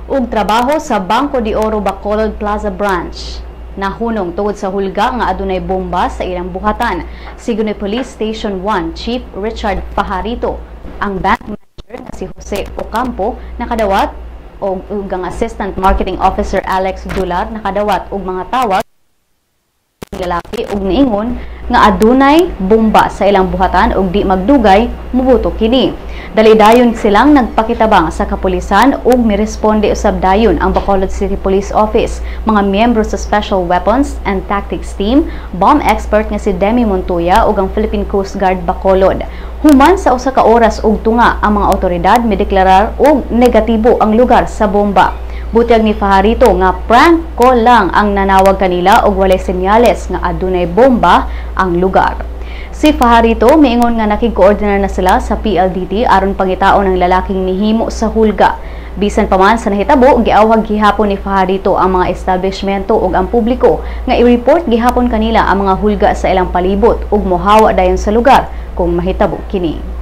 Og trabaho sa Banco de Oro Bacolod Plaza Branch nahunong tungod sa hulga nga adunay bomba sa ilang buhatan. Sigon ni Police Station 1 Chief Richard Fajarito, ang bank manager nga si Jose Ocampo nakadawat og ang Assistant Marketing Officer Alex Dular nakadawat og mga tawag lalaki og niingon nga adunay bomba sa ilang buhatan ug di magdugay mubutok kini. Dali dayon silang nagpakitabang sa kapulisan ug miresponde usab dayon ang Bacolod City Police Office, mga miyembro sa Special Weapons and Tactics Team, bomb expert nga si Demi Montoya ug ang Philippine Coast Guard Bacolod. Human sa usa ka oras ug tunga, ang mga otoridad mideklarar og negatibo ang lugar sa bomba. Butyag ni Fajarito nga prank call lang ang nanawag kanila ug walay senyales nga adunay bomba ang lugar. Si Fajarito miingon nga nakig-koordinar na sila sa PLDT aron pangitaon ang lalaking nihimo sa hulga. Bisan pa man sa nahitabo, giawhag gihapon ni Fajarito ang mga establishmento ug ang publiko nga i-report gihapon kanila ang mga hulga sa ilang palibot ug mohawa dayon sa lugar kung mahitabo kini.